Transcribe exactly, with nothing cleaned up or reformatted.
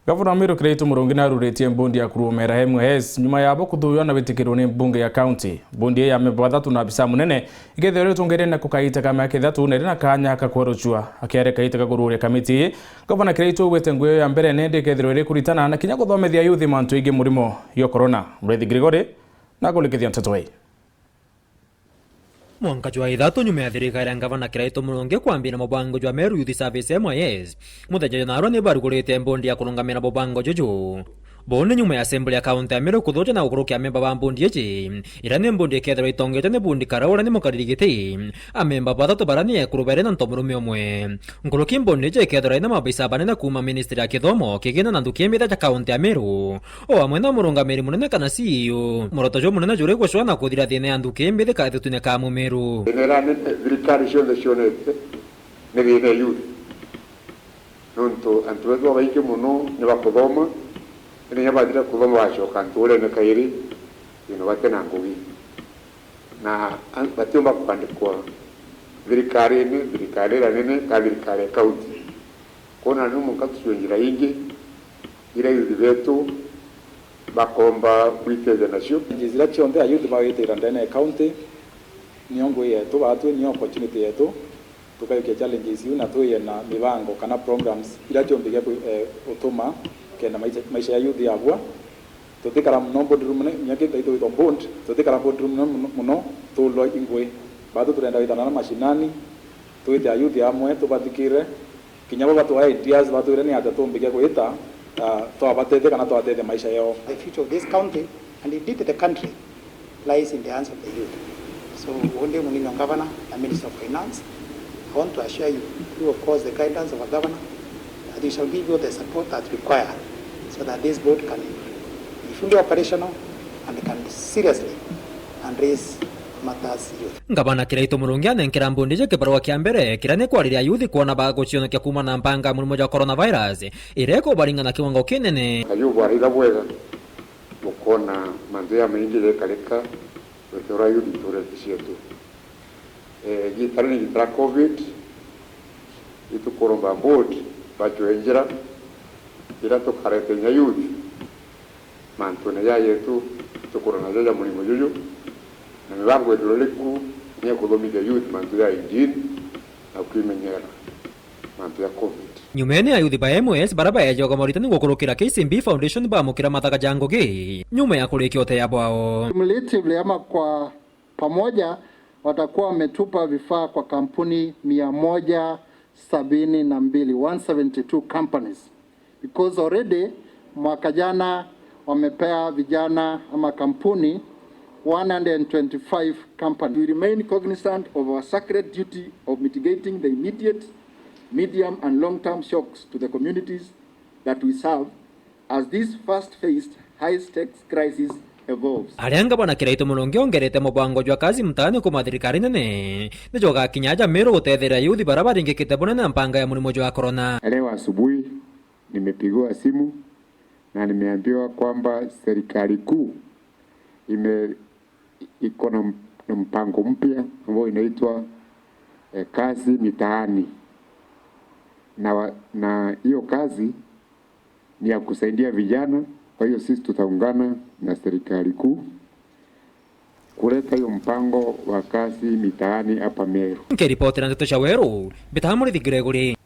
Gavana wa Meru Kiraitu Murungi naruritie mbondi ya kurumera M Y S nyuma ya bo kuthuurwa na witikirwo ni mbunge ya county. Mbondi ii ya amemba bathatu na abisa munene ikethirwa iritungirire na kukaita ka miaka ithatu na iri na kanya ka kweruchua. Akiaria kaita ka kururia kamiti ii, Gavana Kiraitu augite ngugi ya mbere nindi ikethirwa iri kuritana na kinya kuthomithia yuthi mantu igie murimo jwa corona. Murithi Gregory nakurikithia nteto ii. Mwanka jwa ithatu nyuma ya thirikari ya Ngavana Kiraitu Murungi kwambia na mubango jwa Meru Youth Service M Y S, muthenya jwa narua ni barugurite mbondi ya kurungamira mubango juju. Buu ni nyuma ya Assembly ya County ya Meru kuthuja na gukurukia amemba ba mbondi iji, iria ni mbondi ikethirwa itongetwe ni bundi Karau uria ni mukariri giti, amemba bathatu baria ni ekuru bairi na ntomurume umwe. Nkuruki mbondi iji ikethirwa ina mabisa banene kuuma ministry ya kithomo, kigina na nthuki imbitha ja county ya Meru. O amwe na murungamiri munene kana C E O, muroto jumunene juri gucwa na kuthira thiina ya nthuki imbithi kathitune ka mumiru. Thiina iria nene thirikari cionthe cionete ni thiina ya youth. Nontu antu betu babaingi mono ni bakuthoma, indi kinya bathira kuthoma bacoka nturene kairi, you know, bati na ngugi. Na an-, batiumba kwandikwa thirikarine, thirikari iria nene, kana thirikari ya county. Kwona ni mwanka tucue njira ingi iria youth betu bakomba gwitethia nacio. Challenges iria cionthe a youth bagwitira ndene ya county, nio ngugi yetu, baatwi nio opportunity yetu, tukaiukia challenges iu na twije na mibango kana programs iria ciumbikia kwi-, eh, gutuma kenda maisha, maisha ya youth yabua. Tutikara mono boardroom ne, kinya kintu itwitwa board, tutikara boardroom ne mono, mono, tulwa ingui. Baatwi turenda gwitana na mashinani, twite a youth amwe, tubathikire, kinya bo batwaa ideas, batwire ni atia tumbikia gwita, ah, twabatethia kana twatethia maisha yao. The future of this county and indeed the country lies in the hands of the youth. So, undi munini wa governor na Minister of Finance, I want to assure you, through, of course, the guidance of our governor, that we shall give you the support that required so that this board can be fully operational and can seriously address matters youth. Ngavana Kiraitu Murungi anenkera mbondi iji kibarua kia mbere kiria ni kwariria youth kwona bagucionokia kuuma na mpanga ya murimo jwa coronavirus iria ikubaringa na kiwango kinene. Kayu bwaraitha bwega, bukoona mantu jamaingi jekarika, rwete rwa youth nturene cietu. Eh, igiita riri ni igiita ria covid, itukuromba board bacwe njira iria tukarete inya youth mantune ja yetu tukurana najo ja murimo juju, na mibango ithirwa iriku ni ya kuthomithia youth mantu ja hygiene na kwimenyera mantu ja covid. Nyumene, ayuthi ba M S baria baejagwa maritani gukurukira K C B Foundation baamukira mathaga ja ngugi nyuma ya kurikia uteya bwao. Cumulatively ama kwa pamoja watakuwa wametupa vifaa kwa kampuni mia moja sabini na mbili, one seventy two companies, because already mwaka jana wamepea vijana ama kampuni one hundred twenty-five companies. We remain cognizant of our sacred duty of mitigating the immediate, medium and long-term shocks to the communities that we serve as this first phased high-stakes crisis evolves. Aria ngavana Kiraitu Murungi ongerete mubango jwa Kazi Mtaani kuuma thirikari nene nijo ugakinya aja Meru gutetheria ayuthi baria baringikite bunene na mpanga ya murimo jwa corona. Leo asubuhi nimepigiwa simu na nimeambiwa kwamba serikali kuu ime-, iko na m-, na mpango mpya ambao inaitwa, eh, Kazi Mitaani. Na wa-, na hiyo kazi ni ya kusaidia vijana. Kwa hiyo sisi tutaungana na serikali kuu kuleta hiyo mpango wa Kazi Mitaani hapa Meru. Nkiripotera ndeto cia Weru, mbitaga Murithi Gregory.